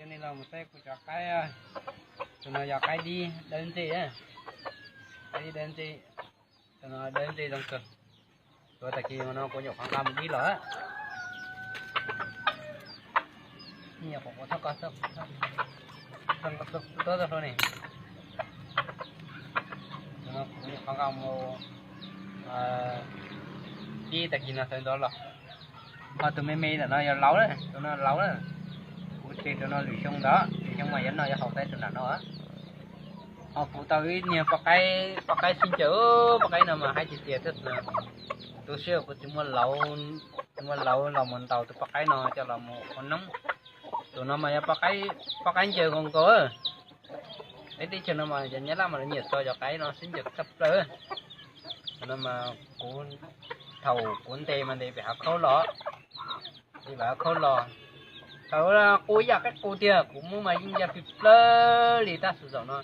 Nej los mus saib kuv cov qaib, tus no yog qaib dib dawb ntseg, qaib dib dawb ntseg, tus no dawb ntseg zoo kawg. Tuav tag kis no kuv nyuam qhuav nqa mus dib los. Nyuam qhuav, tuav txoj hlua ne, kuv nyuam qhuav nqa mus dib tag kis no sawv ntxov los. Ho tus me me ntawm no yog laus na, tus no laus na. Kuv tseg tus no lwm xyoo ntawd, lwm xyoo mas yuav noj yuav haus tau tus nram no. Ho kuv tau ib niag poj qaib, poj qaib sib ncaws, poj qaib no mas haib tiag tiag thiab. Tu siab kuv tsis muaj lauv, tsis muaj lauv los mus ntaus tus poj qaib no coj los mus ua noob. Tus no mas yog poj qaib ncaws nkaus nkaus. Peb teb chaws no mas cov Nyab Laj mas lawv nyiam txo cov qaib no sib ncaws tshaj plaws. Tus no mas kuv, thaum kuv ntes mas ntes pem hav khaub los, ntes pem hav khaub los, thaum qus ib yam qaib qus tiag, kuv muab mas yeej ya plig plawg li tab sis zaum no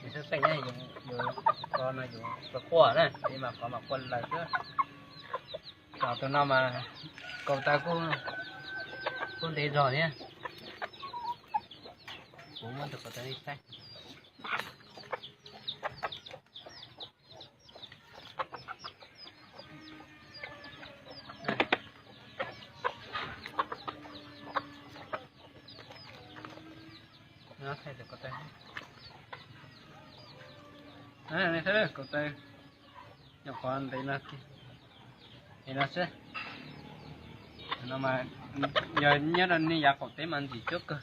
nws xeeb xeem, yus, yus, qhov no yus quaj quaj na, es mas qhov mas quaj lawm xwb. Ho tus no mas kaum taw kuj ntev zog thiab. Kuv muab tus kaum taw nej saib. Kaum taw, nyuam qhuav ntev no, ntev no xwb. No mas yog nyob rau nej yav qaum teb mas ntxim cuab kawg.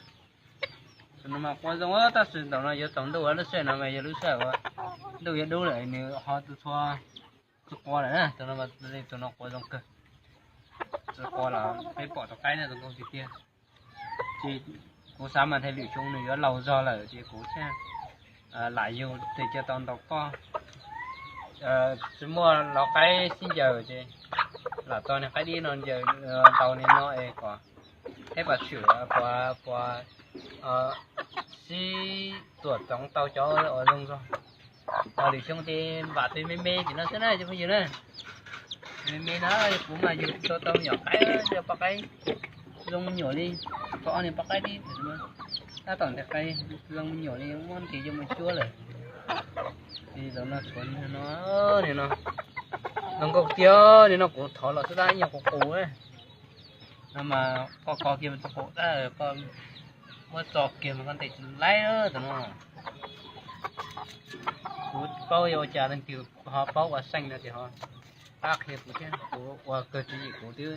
Tus no mas quaj zoo tab sis ntawm no yuav tsaus ntuj, lub sij hawm no mas yog lub sij hawm uas ntuj yuav dub lawm, nws ho tu txhua tsis quaj lawm na. Tus no mas tus no quaj zoo kawg, tsis quaj los peb pom rau qaib na zoo nkauj tiag tiag. Ces kuv xav mas ntshe lwm xyoo nws yuav laus zog lawm ces kuv thiaj lam yug tes cia tau ntaus koj. Tsis muaj los qaib sib ncaws ces lam tau niag qaib dib no ncaws, ntaus niag no es kom peb pom tshwm puas, puas sib tuam txoov tau cov uas zoo zog. Lwm xyoo ces npam tus me me tim no xwb na cov phooj ywg na. Me me no kuv mas yug tau tau me nyuam qaib, cov poj qaib zoo me nyuam li, tau ob niag poj qaib dib, tab tom ntes qaib zoo me nyuam li, muab ntes coj mus cuab lawm. Ces zaum no tshuav no, nim no zoo nkauj tiag, nim no kuv thov los xwb tab ib nyuag qus qus. No mas koj kho kiag mas tsis qus tab, koj muab tso kiag mas koj ntes tsis laib tus no. Kuv paub yuav ua cas leej twg ho paub ua seej no ces ho pab qhia kuv thiab, kuv ua kawg tswv yim kuv twb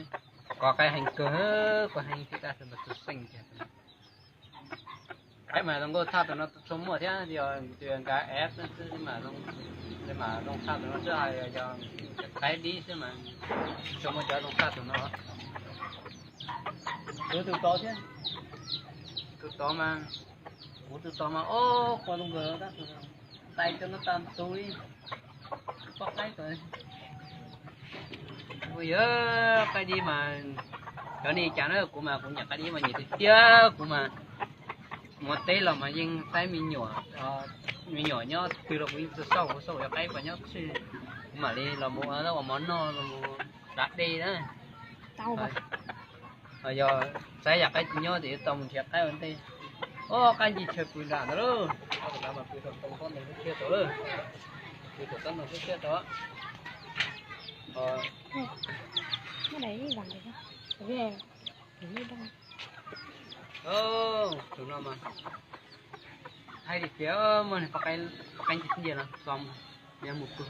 kov qaib heev kawg, kov heev thiab tab sis mas tsis xeej tiag. Qaib mas zoo nkauj tshaj tus no txhua muaj thiab, yog tus nqa app xwb mas zoo tshaj tus no xwb, yog qaib dib xwb mas txhua muaj cov zoo tshaj tus no. Kuv tus tod thiab, tus tod mas, kuv tus tod mas ob qho zoo nkauj tab sis tais cov no tag ntu li. Poj qaib tod, yog qaib dib mas, cov nej cas na, kuv mas kuv nyiam qaib dib mas nyiam tiag tiag, kuv mas mus teb los mas yeej saib me nyuam, me nyuam nyob twg los kuv yeej xauj, kuv xauj cov qaib pas nyob txhij, kuv mam li los mus ua mov noj los mus tsav dej na. Yog saib yam qaib tsis nyob ces yuav tau mus nrhiav qaib ua ntej. Ob, qaib ncig chaw pw nram ntawd lauj, ob, tus no mas pw tau tau pob ntoo thiab tau lauj, pw tau pob ntoo thiab tau. Tus no mas hais tias muaj poj qaib ntsia no txom nyem mus pw.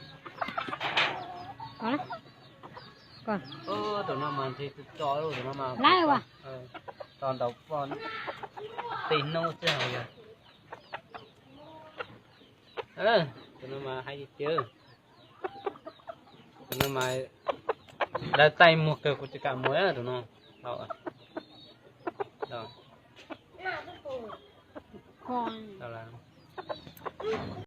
Tus no mas ntshe tso, tus no mas tso ntaus poj tej hnub xwb hos yog. Tus no mas hais tias, tus no mas lawv taij muag kawg kuv tsis kam muag tus no.